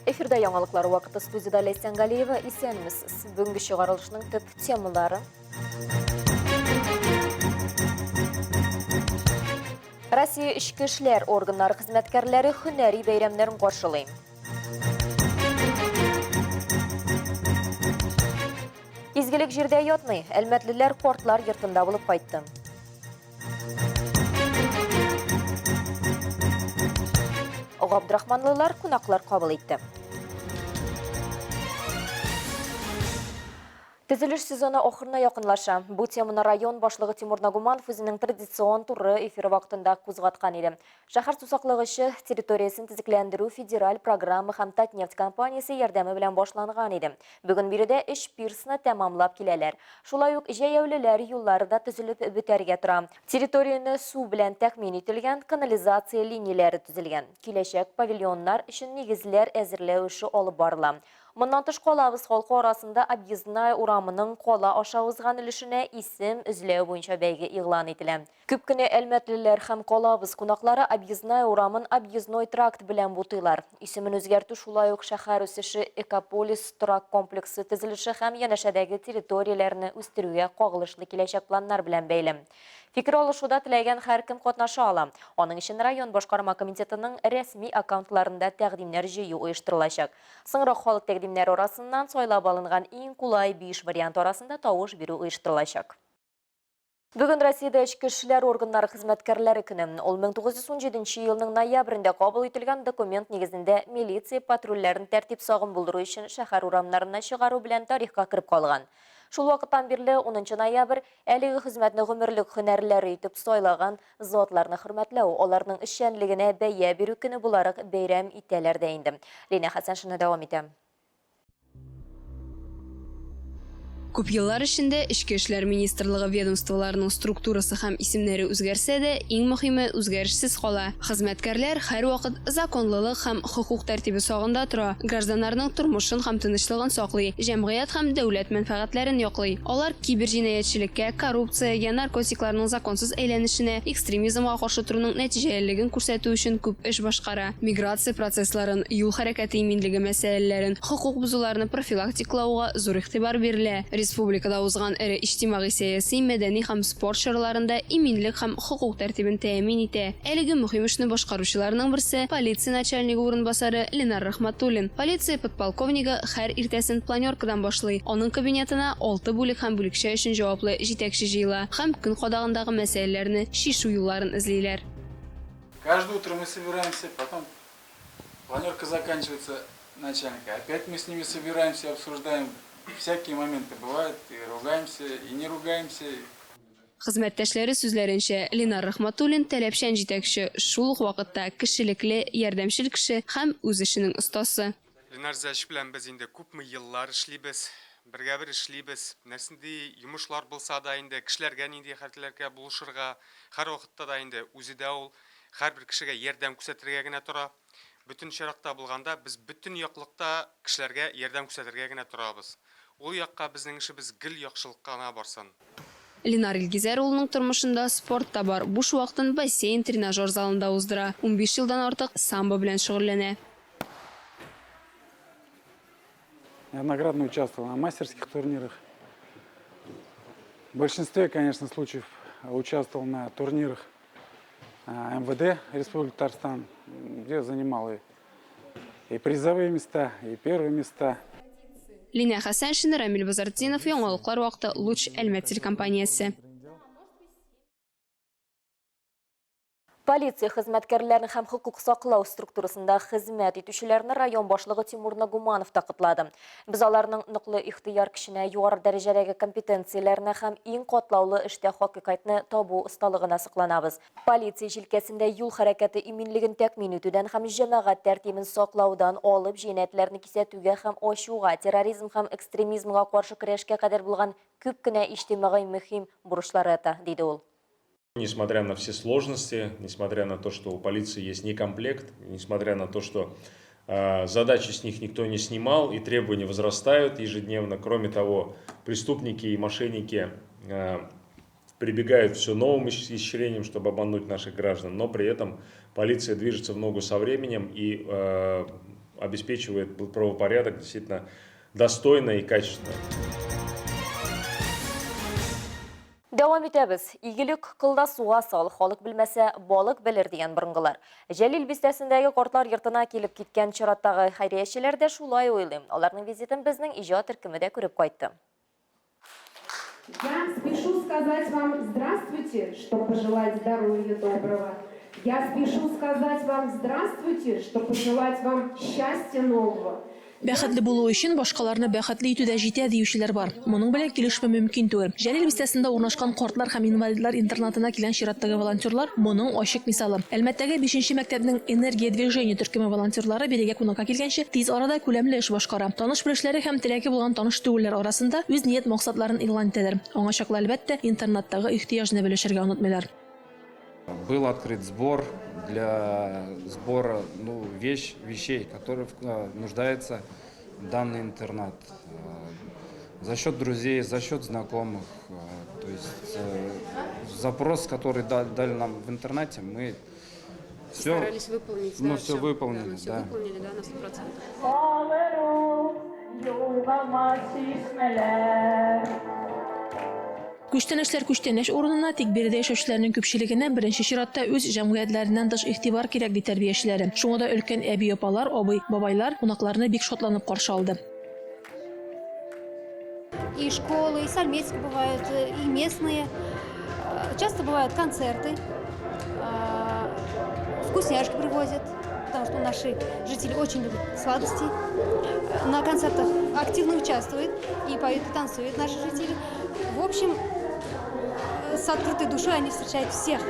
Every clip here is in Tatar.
Эфирда яңалыклар вакыты студияда Ләйсән Галиева. Исәнмесез. Бүгенге чыгарылышның төп темалары. Россия эчке эшләр органнары хезмәткәрләре һөнәри бәйрәмнәрен каршылый. Изгелек җирдә ятмый. Әлмәтлеләр картлар йортында булып кайтты. Габдрахманлылар кунаклар кабул итте. Төзелеш сезоны ахырына якынлаша. Бу теманы район башлыгы Тимур Нагуманов үзенең традицион туры эфиры вакытында кузгаткан иде. Шәһәр сусаклагычы территориясен төзекләндерү федераль программа һәм Татнефть компаниясе ярдәме белән башланган иде. Бүген биредә өч пирсны тәмамлап киләләр. Шулай ук җәяүлеләр юллары да төзелеп бетәргә тора. Территорияне су белән тәэмин ителгән, канализация линияләре төзелгән. Киләчәк павильоннар өчен нигезләр әзерләү эше алып барыла. Моннан тыш калабыз халкы арасында Объездная урамының кала аша узган өлешенә исем эзләү буенча бәйге игълан ителә. Күп кенә әлмәтлеләр һәм калабыз кунаклары Объездная урамын Объездной тракт белән бутыйлар. Исемен үзгәртү шулай ук шәһәр үсеше, Экополис торак комплексы төзелеше һәм янәшәдәге территорияләрне үстерүгә кагылышлы киләчәк планнар белән бәйле. Фикер алышуда теләгән һәркем катнаша ала. Аның өчен район башкарма комитетының рәсми аккаунтларында тәкъдимнәр җыю оештырылачак. Соңрак халык тәкъдимнәре арасыннан сайлап алынган иң кулай биш вариант арасында тавыш бирү оештырылачак. Бүген Россиядә эчке эшләр органнары хезмәткәрләре көне. Ул 1917 елның ноябрендә кабул ителгән документ нигезендә милиция патрульләрен тәртип сагын булдыру өчен шәһәр урамнарына чыгару белән тарихка кереп калган. Шул вакыттан бирле 10 ноябрь әлеге хезмәтне гомерлек һөнәрләре итеп сайлаган затларны хөрмәтләү, аларның эшчәнлегенә бәя бирү көне буларак бәйрәм итәләр дә инде. Линә Хәсәншина дәвам итә. Күп еллар эчендә Эчке эшләр министрлыгы ведомстволарының структурасы һәм исемнәре үзгәрсә дә, иң мөһиме үзгәрешсез кала. Хезмәткәрләр һәрвакыт законлылык һәм хокук тәртибе сагында тора, гражданнарның тормышын һәм тынычлыгын саклый, җәмгыять һәм дәүләт мәнфәгатьләрен яклый. Алар киберҗинаятьчелеккә, коррупциягә, наркотикларның законсыз әйләнешенә, экстремизмга каршы торуның нәтиҗәлелеген күрсәтү өчен күп эш башкара. Миграция процессларын, юл хәрәкәте иминлеге мәсьәләләрен, хокук бозуларны профилактикалауга зур игътибар бирелә. Республикада узган эре иҗтимагый-сәяси, мәдәни һәм спорт чараларында иминлек һәм хокук тәртибен тәэмин итә. Әлеге мөһим эшне башкаручыларның берсе, полиция начальнигы урынбасары Ленар Рахматуллин. Полиция подполковнигы һәр иртәсен планеркадан башлый. Аның кабинетына алты бүлек һәм бүлекчә өчен җаваплы җитәкче җыела һәм көн кадагындагы мәсьәләләрне чишү юлларын эзлиләр. Каждое утро мы собираемся, потом планерка заканчивается начальника. Опять мы с ними собираемся, обсуждаем. Всякие моменты бывают, и ругаемся, и не ругаемся. Хезмәттәшләре сүзләренчә, Ленар Рахматуллин таләпчән җитәкче, шул ук вакытта кешелекле, ярдәмчел кеше һәм үз эшенең остасы. Ленар Зәч белән без инде күпме еллар эшлибез, бергә-бер эшлибез. Нәрсенди йомышлар булса да инде, кешеләргә нинди хәтләргә булышырга, һәрвакытта да инде үзе дә ул һәрбер кешегә ярдәм күрсәтергә генә тора. Бөтен чиракта булганда без бөтен яклыкта кешеләргә ярдәм күрсәтергә генә торабыз. Ул якка безнең эшебез гел яхшылыкка гына барсын. Ленар Илгизәр улының тормышында спорт та бар. Буш вакытын бассейн, тренажер залында уздыра. 15 елдан артык самбо белән шөгыльләнә. Неоднократно участвовал на мастерских турнирах. В большинстве, конечно, случаев участвовал на турнирах МВД Республики Татарстан, где занимал и призовые места, и первые места. Линә Хәсәншина, Рамил Базартдинов, Яңалыклар вакыты, Луч, Әлмәт телекомпаниясе. Полиция хезмәткәрләрен һәм хокук саклау структурасында хезмәт итүчеләрне район башлыгы Тимур Нагуманов та котлады. Без аларның ныклы ихтыяр көченә, югары дәрәҗәдәге компетенцияләренә һәм иң катлаулы эштә хакыйкатьне табу осталыгына сокланабыз. Полиция җилкәсендә юл хәрәкәте иминлеген тәэмин итүдән һәм җәмәгать тәртибен саклаудан алып җинаятьләрне кисәтүгә һәм ачуга, терроризм һәм экстремизмга каршы көрәшкә кадәр булган күп кенә иҗтимагый мөһим бурычлары ята, диде ул. Несмотря на все сложности, несмотря на то, что у полиции есть некомплект, несмотря на то, что задачи с них никто не снимал и требования возрастают ежедневно, кроме того, преступники и мошенники прибегают все новым исчислениям, чтобы обмануть наших граждан, но при этом полиция движется в ногу со временем и обеспечивает правопорядок действительно достойно и качественно. Дәвам итәбез. Игелек кыл да суга сал, халык белмәсә, балык белер дигән борынгылар. Җәлил бистәсендәге картлар йортына килеп киткән чираттагы хәйриячеләр дә шулай уйлый. Аларның визитын безнең иҗат төркеме дә күреп кайтты. Я спешу сказать вам здравствуйте, что пожелать здоровья доброго. Я спешу сказать вам здравствуйте, что пожелать вам счастья нового. Бәхетле булу өчен башкаларны бәхетле итү дә җитә диючеләр бар. Моның белән килешмәү мөмкин түгел. Җәлил бистәсендә урнашкан картлар һәм инвалидлар интернатына килгән чираттагы волонтерлар моның ачык мисалы. Әлмәттәге бишенче мәктәпнең Энергия движения төркеме волонтерлары бирегә кунакка килгәнче тиз арада күләмле эш башкара. Таныш-белешләре һәм теләге булган таныш түгелләр арасында үз ният-максатларын игълан итәләр. Аңа чаклы, әлбәттә, интернаттагы ихтыяҗны белешергә онытмыйлар. Был открыт сбор для сбора ну, вещь, вещей, которые нуждается данный интернат. За счет друзей, за счет знакомых. То есть запрос, который дали нам в интернете, мы все, Старались выполнить, мы да, все выполнили. Да, мы все да. выполнили, да, на 100%. Күчтәнәчләр күчтәнәч урынына, тик биредә яшәүчеләрнең күпчелегенә беренче чиратта үз җәмгыятьләреннән тыш игътибар кирәк, ди тәрбиячеләре. Шуңа да өлкән әби-апалар, абый-бабайлар кунакларны бик шатланып каршы алды. И школы, и с Альметьевска бывают, и местные. Часто бывают концерты, вкусняшки привозят, потому что наши жители очень любят сладости. На концертах активно участвуют и поют, и танцуют наши жители. В общем, с открытой душой они встречают всех.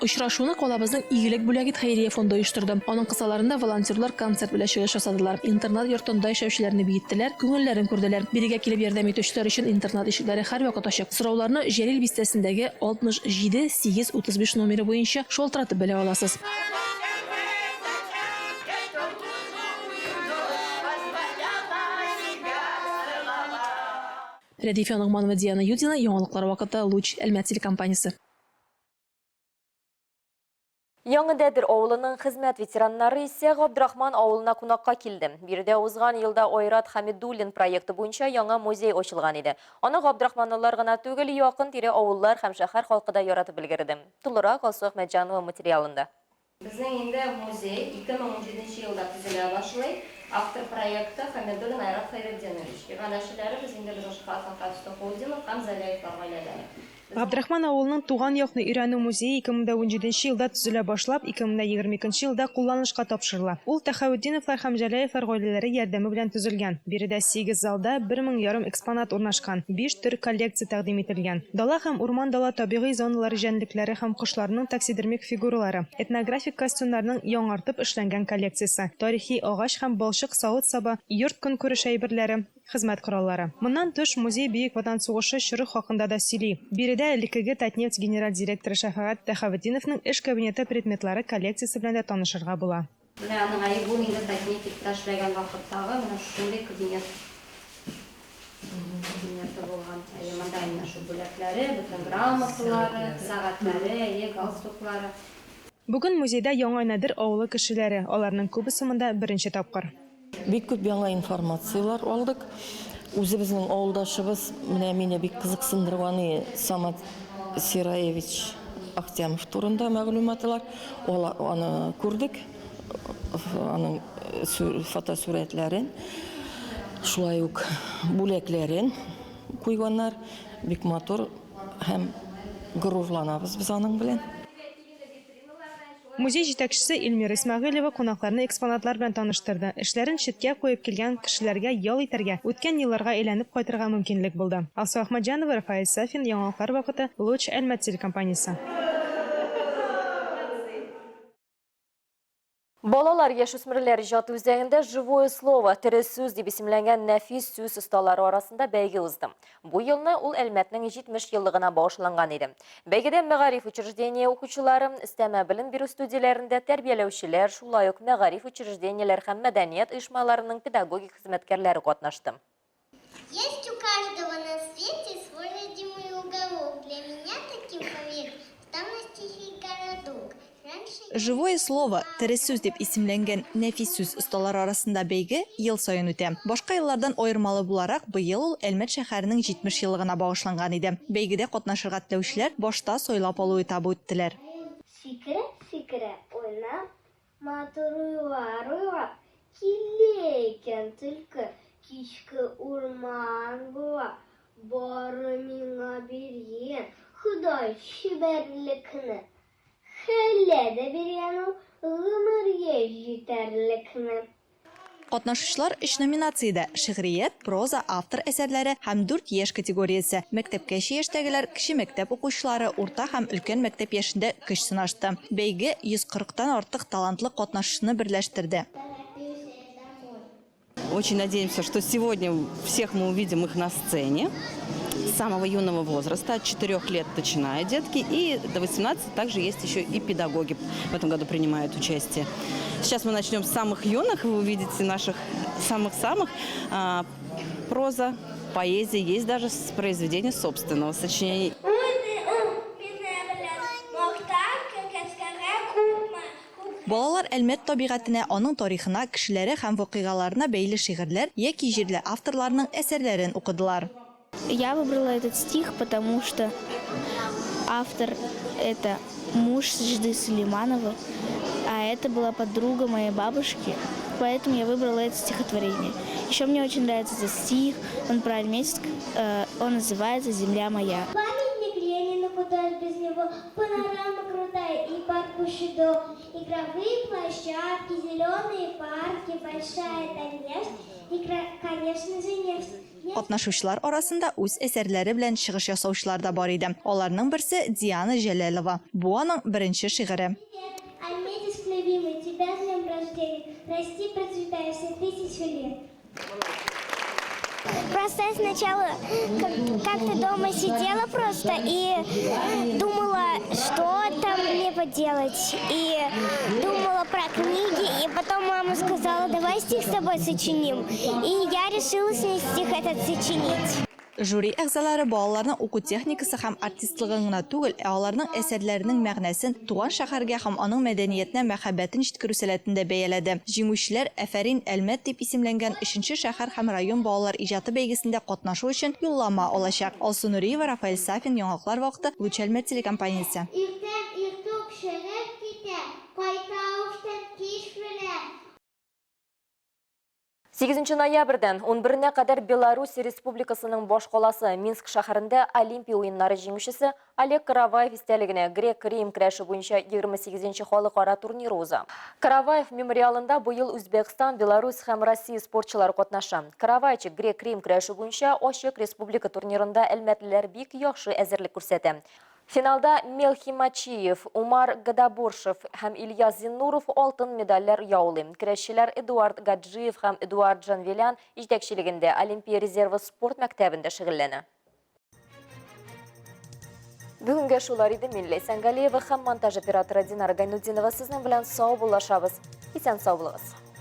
Очрашуны калабызның Игелек бүләк ит хәйрия фонды оештырды. Аның кысаларында волонтерлар концерт белән чыгыш ясадылар. Интернат йортында яшәүчеләрне биеттеләр, күңелләрен күрделәр. Бирегә килеп ярдәм итүчеләр өчен интернат ишекләре һәрвакыт ачык. Сорауларны Җәлил бистәсендәге 67 835 номеры буенча шалтыратып белә аласыз. Рәдифә Ногманова, Диана Юдина, Яңалыклар вакыты, Луч, Әлмәт телекомпаниясе. Яңа Дәдер авылының хезмәт ветераннары исә Габдрахман авылына кунакка килде. Биредә узган елда Айрат Хамидуллин проекты буенча яңа музей ачылган иде. Аны габдрахманлылар гына түгел, якын-тирә авыллар һәм шәһәр халкы да яратып өлгерде. Тулырак Алсу Әхмәтҗанова материалында. Безнең инде музей 2017 елда төзелә башлый. Автор проекты Хамидуллин Айрат Хәйретдинович. Иганәчеләре инде безнең Шәфәгать Холдинов һәм Заляевлар гаиләләре. Габдрахман авылының туган якны өйрәнү музее 2017 елда төзелә башлап, 2022 елда кулланылышка тапшырыла. Ул Тәхәветдиновлар һәм Җәләевлар гаиләләре ярдәме белән төзелгән. Биредә 8 залда 1500 экспонат урнашкан, 5 төр коллекция тәкъдим ителгән. Дала һәм урман-дала табигый зоналары җәнлекләре һәм кошларның таксидермик фигуралары, этнографик костюмнарның яңартып эшләнгән коллекциясе, тарихи агач һәм балчык савыт-саба, йорт көнкүреш әйберләре, хезмәт кораллары. Моннан тыш, музей Бөек Ватан сугышы чоры хакында да сөйли. Биредә элеккеге Татнефть генераль директоры Шәфәгать Тәхәветдиновның эш кабинеты предметлары коллекциясе белән дә танышырга була. Менә аның әйе, бу инде Татнефтьтә эшләгән вакыттагы менә шушындый кабинет. Кабинеты булган. Әйе, монда инде шул бүләкләре, бөтен грамоталары, сәгатьләре, әйе, галстуклары. Бүген музейда Яңа Нәдер авылы кешеләре, аларның күбесе монда беренче тапкыр. Бик күп яңа информацияләр алдык. Үзебезнең авылдашыбыз, менә мине бик кызыксындырган Самат Сираевич Ахтямов турында мәгълүматлар. Аны күрдек, аның фотосурәтләрен, шулай ук бүләкләрен куйганнар. Бик матур һәм горурланабыз без аның белән. Музей җитәкчесе Эльмира Исмәгыйлева кунакларны экспонатлар белән таныштырды. Эшләрен читкә куеп килгән кешеләргә ял итәргә, үткән елларга әйләнеп кайтырга мөмкинлек булды. Алсу Әхмәтҗанова, Рафаэль Сафин, Яңалыклар вакыты, Луч, Әлмәт телекомпаниясе. Балалар яшүсмерләр иҗаты үзәгендә Живое слово, тере сүз дип исемләнгән нәфис сүз осталары арасында бәйге узды. Бу елны ул Әлмәтнең 70 еллыгына багышланган иде. Бәйгедә мәгариф учреждение укучылары, өстәмә белем бирү студияләрендә тәрбияләүчеләр, шулай ук мәгариф учреждениеләр һәм мәдәният оешмаларының педагогик хезмәткәрләре катнашты. Есть у каждого на свете свой родимый уголок. Для меня таким, поверь, Живое слово, тере сүз дип исемләнгән нәфис сүз осталары арасында бәйге ел саен үтә. Башка еллардан аермалы буларак, быел ул Әлмәт шәһәренең 70 еллыгына багышланган иде. Бәйгедә катнашырга теләүчеләр башта сайлап алу этабы үттеләр. Сикерә-сикерә уйнап, матур уйлар уйлап килә икән төлке кичке урман буйлап. Бары миңа биргән Ходай чибәрлекне, Хәллә дә биргән ул гомергә җитәрлекне. Катнашучылар өч номинациядә, шигърият, проза, автор әсәрләре һәм дүрт яшь категориясе, мәктәпкәчә яшьтәгеләр, кече мәктәп укучылары, урта һәм өлкән мәктәп яшендә көч сынашты. Бәйге 140 тан артык талантлы катнашучыны берләштерде. Очень надеемся, что сегодня всех мы увидим их на сцене с самого юного возраста, от 4 лет начиная детки, и до 18 также есть еще и педагоги в этом году принимают участие. Сейчас мы начнем с самых юных, вы увидите наших самых-самых. А, проза, поэзия, есть даже произведение собственного сочинения. Балалар Әлмәт табигатенә, аның тарихына, кешеләре һәм вакыйгаларына бәйле шигырьләр яки җирле авторларның әсәрләрен укыдылар. Я выбрала этот стих, потому что автор это муж Сажиды Сулеймановой, а это была подруга моей бабушки, поэтому я выбрала это стихотворение. Еще мне очень нравится этот стих, он про Альметьевск, э, он называется «Земля моя». Памятник Ленину, куда ж без него, панорама крутая и парк Бушидо, игровые площадки, зеленые парки, большая Татнефть и, конечно же, нефть. Катнашучылар арасында үз әсәрләре белән чыгыш ясаучылар да бар иде. Аларның берсе, Диана Җәләлова. Бу аның беренче шигыре. Альметьевск, любимый, тебя с днем рождения, расти, процветай все тысячу лет. Просто я сначала как-то дома сидела просто и думала, что там мне поделать. И думала про книги, и потом мама сказала, давай стих с тобой сочиним. И я решила с ней стих этот сочинить. Жюри әгъзалары балаларның уку техникасы һәм артистлыгын гына түгел, ә аларның әсәрләренең мәгънәсен, туган шәһәргә һәм аның мәдәниятенә мәхәббәтен җиткерү сәләтен дә бәяләде. Җиңүчеләр Афәрин, Әлмәт дип исемләнгән өченче шәһәр һәм район балалар иҗаты бәйгесендә катнашу өчен юллама алачак. Алсу Нуриева, Рафаэль Сафин, Яңалыклар вакыты, Луч Әлмәт телекомпаниясе. Иртән иртүк чыгып китә, кайта эштән кич белән. 8 ноябрьдән 11-нә кадәр Беларусь Республикасының башкаласы Минск шәһәрендә Олимпия уеннары җиңүчесе Олег Караваев истәлегенә грек-рим көрәше буенча 28 халыкара турниры уза. Караваев мемориалында быел Үзбәкстан, Беларусь һәм Россия спортчылары катнаша. Каравайчик грек-рим көрәше буенча ачык республика турнирында әлмәтлеләр бик яхшы әзерлек күрсәтә. Финалда Мелхи Мачиев, Умар Гадаборшев һәм Ильяс Зиннуров алтын медальләр яулый. Көрәшчеләр Эдуард Гаджиев һәм Эдуард Джанвелян җитәкчелегендә Олимпия резервы спорт мәктәбендә шөгыльләнә. Бүгенгә шулар иде. Мин Ләйсән Галиева һәм монтаж операторы Динара Гайнутдинова сезнең белән саубуллашабыз. Исән сау булыгыз.